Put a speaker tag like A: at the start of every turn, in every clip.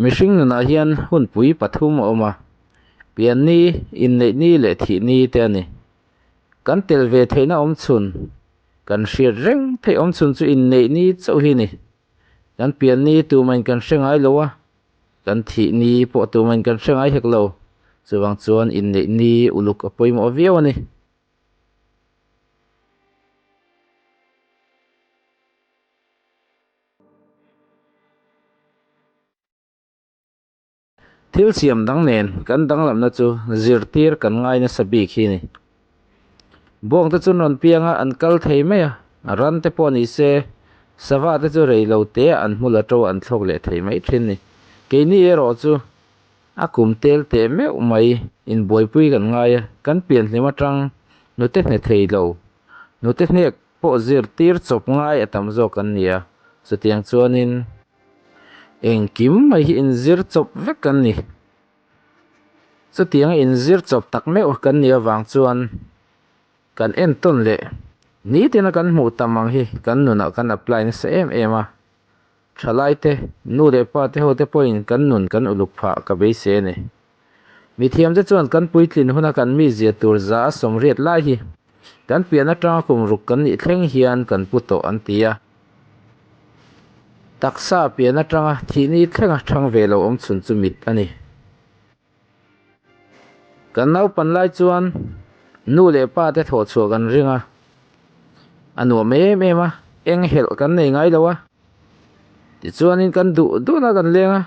A: Mihring nunah hian hunpui pathum a awm a, pianni, inneihni leh thihni te a ni. Kan tel ve theihna awmchhun, kan hriat reng theih awmchhun chu inneihni chauh hi a ni. Kan pianni tumahin kan hre ngai lo a, kan thihni pawh tumahin kan hre ngai hek lo. Chuvang chuan inneihni uluk a pawimawh viau a ni. Thil siam dang nen kan danglamna chu zirtir kan ngai nasa bik hi a ni. Bawngte chu rawn piang a, an kal thei mai a, ran te pawh ni se, sava te chu rei lo te ah an hmul a to an thlawk leh thei mai thin a ni. Keini erawh chu a kum tel teh meuh mai inbuaipui kan ngai a, kan pianhlim atang hnute hne thei lo, hnute hnek pawh zirtir chawp ngai a tam zawk an ni a, chutiang chuanin engkim mai hi inzir chawp vek an ni. Chutianga inzir chawp tak meuh kan nih avang chuan kan entawn leh nitina kan hmuh tam ang hi kan nunah kan apply nasa em em a, thalaite, nu leh pa te ho te pawhin kan nun kan uluk phah ka beisei a ni. Mithiamte chuan kan puitlin huna kan mizia tur za a sawmriat lai hi kan pian atanga kum ruk kan nih thleng hian kan pu tawh an ti a. Taksa pian atanga thihni thlenga thang ve lo awm chhun chu mit a ni. Kan naupan lai chuan nu leh pa te thawh chhuah kan ring a, a nuam em em a, eng helh kan nei ngai lo a. Tichuanin kan duh duhna kan leng a,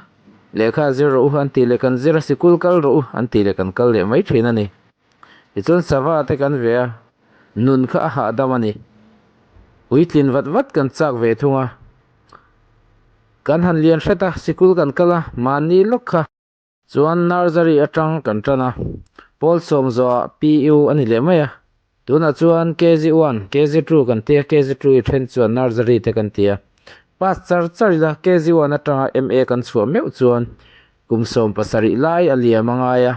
A: lehkha zir rawh u an tih leh kan zir a, sikul kal rawh u an tih leh kan kal leh mai thin a ni. Tichuan sava te kan ve a, nun kha a hahdam a ni. Puitlin vat vat kan chak ve thung a, kan han lian hret a, sikul kan kal a, mahni lawk kha. Chuan nursery atang kan tan a, pawl sawm zawhah PU a ni leh mai a. Tunah chuan KG one, KG two kan ti a, KG two i then chuan nursery te kan ti a. Pass char char ila KG one atanga MA kan chhuah meuh chuan kum 17 lai a liam a ngai a,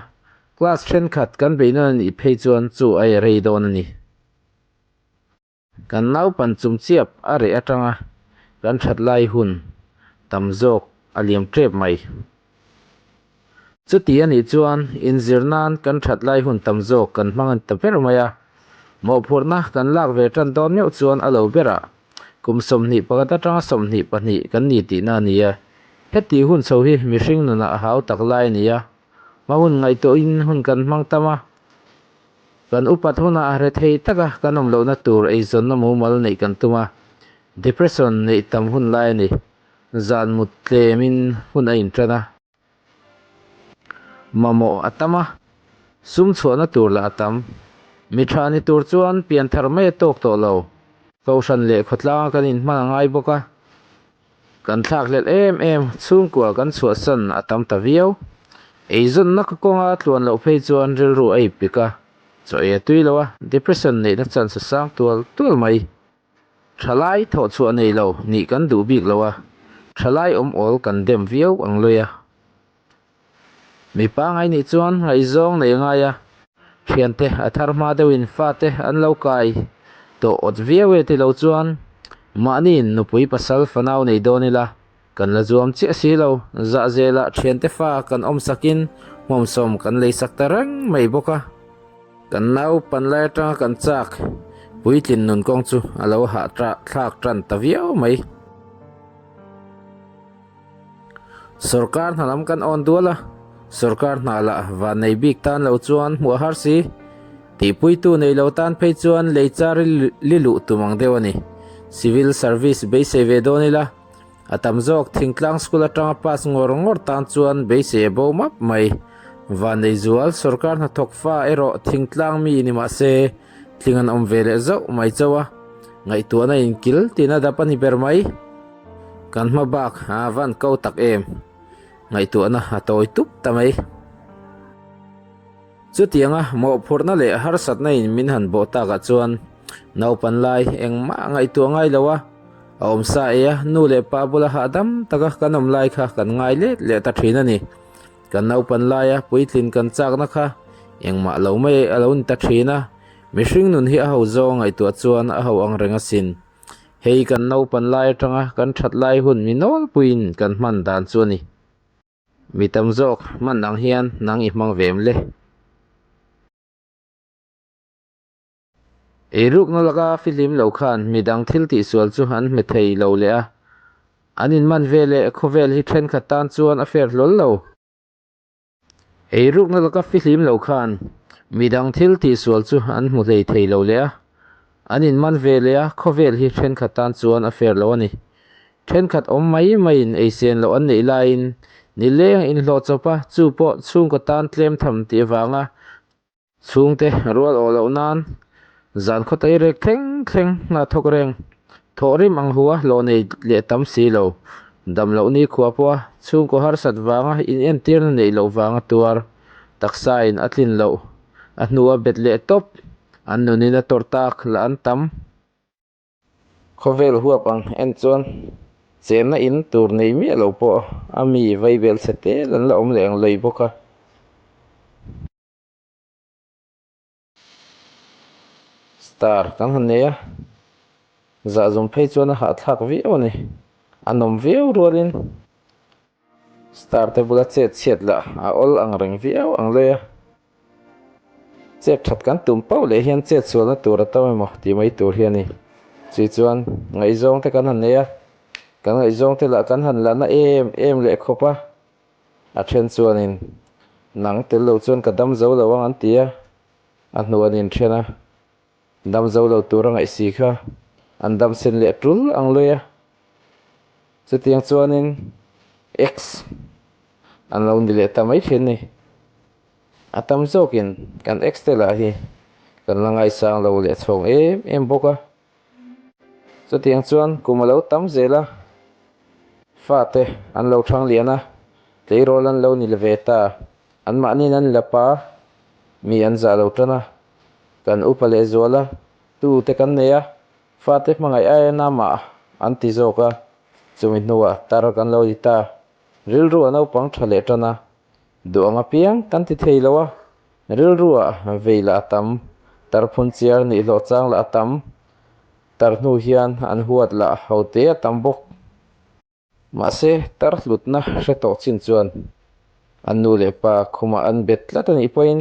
A: class thenkhat kan beihnawn a nih phei chuan chu a rei dawn a ni. Kan naupan chumchiap a reh atanga kan that lai hun tam zawk a liam tep mai. Chuti a nih chuan inzir nan kan that lai hun tam zawk kan hmang a ni ta ber mai a. Mawhphurhna kan lak ve tan dawn meuh chuan a lo berah kum 21 atanga 22 kan ni tihna a ni a. Heti hun chho hi mihring nunah a hau tak lai a ni a. Hma hun ngaihtuahin hun kan hmang tam a. Kan upat hunah rethei taka kan awm lohna tur eizawnna mumal neih kan tum a, depression neih tam hun lai a ni. Zan mut tlemin hun a intan a. Mamawh a tam a, sum chhuahna tur lah a tam. Mi tha ni tur chuan pianthar mai a tawk tawh lo. Kohhran leh khawtlanga kan inhman a ngai bawk a. Kan thlakhlelh em em, chhungkua kan chhuahsan a tam ta viau. Eizawnna ka kawnga tluan loh phei chuan rilru a ipik a, chaw ei a tui lo a, depression neihna chance a sang tual tual mai. Thalai thawhchhuah nei lo nih kan duh bik lo a, thalai awm awl kan dem viau ang lui a. Mi pangai nih chuan ngaihzawng nei a ngai a, thiante a thar hma deuhin fate an lo kai tawh awt viau e ti lo chuan mahniin nupui pasal fanau nei dawn ila kan la zuam chiah si lo, zah zelah thiante fa kan awm sakin hmawmsawm kan lei sak ta reng mai bawk a. Kan naupan lai atanga kan chak puitlin nun kawng chu a lo hah thlak tan ta viau mai. Sorkar hna lam kan awn dual a, sorkar hna lah van nei bik tan lo chuan hmuh a har si. Tihpuitu nei lo tan phei chuan lei char li luh tum ang deuh a ni. Civil service beisei ve dawn ila, a tam zawk thingtlang school atanga pass ngawr ngawr tan chuan beisei a bo map mai. Van nei zual sorkar hnathawk fa erawh thingtlang mi ni mah se tling an awm ve leh zauh mai chauh a, ngaihtuahna inkil tina dap a ni ber mai. Kan hma bak a van ko tak em? Ngaihtuahna a tawi tup ta mai. Chutianga mawhphurhna leh harsatna in min han bawh takah chuan naupan lai engmah ngaihtuah ngai lo a, a awm sa ei a, nu leh pa bula hahdam taka kan awm lai kha kan ngai let leh ta thin a ni. Kan naupan laia puitlin kan chakna kha engmah lo mai a lo ni ta thin a, mihring nun hi a ho zawng ngaihtuah chuan a ho ang reng asin. Hei kan naupan lai atanga kan that lai hun mi nawlpuiin kan hman dan chu a ni. Mi tam zawk hman ang hian nang i hmang ve em le? Eirukna laka fihlim lo khan midang thil tihsual chu an hme thei lo leh a, an inman ve leh khawvel hi thenkhat tan chuan a fair hlawl lo. Eirukna laka fihlim lo khan midang thil tihsual chu an hmu hlei thei lo leh a, an inman ve leh a, khawvel hi thenkhat tan chuan a fair lo a ni. Thenkhat awm mai maiin eisen loh an neih laiin nileng inhlawh chawp a, chu pawh chhungkaw tan tlem tham tih avanga Chhungte rual awh loh nan zan khaw tai rek thleng thleng hna thawk reng. Thawh rim ang hua hlawh nei leh tam si lo. Dam loh ni khua pawha chhungkaw harsat vanga inentirna neih loh vanga tuar taksain a tlin loh a hnua bet leh tawp an nunin a tawrh tak lah an tam. Khawvel huap ang en chuan chenna in tur nei miah lo pawh a mi vaibel chhe tel an la awm leh ang lei bawk a. Star kan han nei a, zahzum phei chuan a hahthlak viau a ni. A nawm viau rualin star te bula chet chhiat lah a awl ang reng viau ang lei a. Chet that kan tum pauh leh hian chet sualna tur a tam emaw tih mai tur hi a ni. Chui chuan ngaihzawng te kan han nei a, kan ngaihzawng te lah kan han la na em em leh khawp a. A then chuanin, Nang tel lo chuan ka dam zo lo ang an ti a, a hnu an inthen a, dam zo lo tur a ngaih si kha an dam sen leh tul ang lui a. Chutiang chuanin ex an lo ni leh ta mai thin ni. A tam zawkin kan ex te lah hi kan la ngaisang lo leh chhawng em em bawk a. Chutiang chuan kum a lo tam zel a, fate an lo thang lian a, tleirawl an lo ni ve ta, anmahniin an la pa, mi an zah lo tan a, kan upa leh zual a, tute kan nei a, fate hmangaih aia namah an ti zawk a, chumi hnuah tar kan lo ni ta, rilru a naupang tha leh tan a, Duh ang apiang kan ti thei lo a, rilruah vei lah a tam, tarphun chiar nih hlawh chang lah a tam, tar hnu hian an huat lah ho te a tam bawk. Mahse, tar hlutna hre tawh chin chuan an nu leh pa khumah an bet tlat a nih pawhin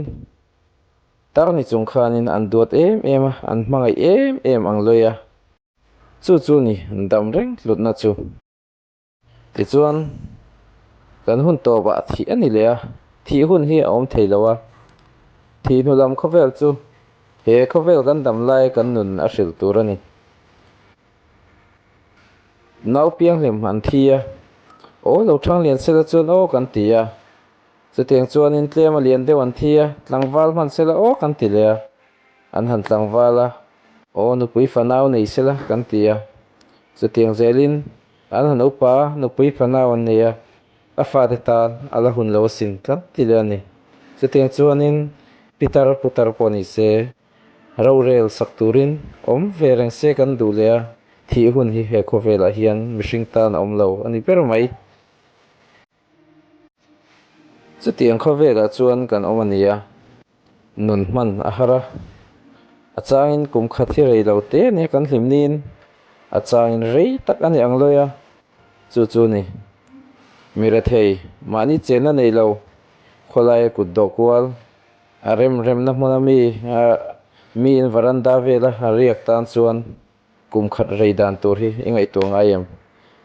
A: tar ni chung khanin an duat em em a, an hmangaih em em ang lawih a, chu chu ni dam reng hlutna chu. Tichuan, kan hun tawpah thih a ni leh a, thih hun hi a awm thei lo a. Thih hnu lam khawvel chu he khawvel kan dam lai kan nun a hrilh tur a ni. Nau pianghlim an thi a, aw lo thang lian sela chuan aw kan ti a. Chutiang chuanin tlem a lian deuh an thi a, tlangval hman sela aw kan ti leh a. An han tlangval a, aw nupui fanau nei sela kan ti a. Chutiang zelin An han upa nupui fanau an nei a, a fate tan a la hun lo asin tlat ti leh a ni. Chutiang chuanin pitar putar pawh ni se, rorel sak turin awm ve reng se kan duh leh a, thih hun hi he khawvelah hian mihring tan a awm lo a ni ber mai. Chutiang khawvelah chuan kan awm a ni a, nun hman a har a. A changin kum khat hi rei lo te ania kan hlim niin, a changin rei tak a ni ang lawi a, chu chu ni. Mi rethei, mahni chenna nei lo, khawlaia kut dawh kual, a rem remna hmuna mi, miin varanda vela a riak tan chuan Kum khat rei dan tur hi i ngaihtuah ngai em?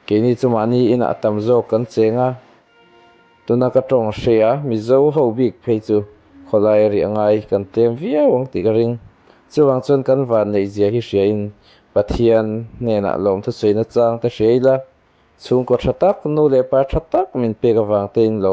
A: Keini chu mahni inah tam zawk kan cheng a, tuna ka tawng hria Mizo ho bik phei chu khawlai rih angai kan tlem viau ang tih ka ring. Chuvang chuan kan van neih zia hi hriain Pathian hnenah lawmthu sawi nachang te hria ila, chhungkaw tha tak, nu leh pa tha tak min pek avang tein lawm.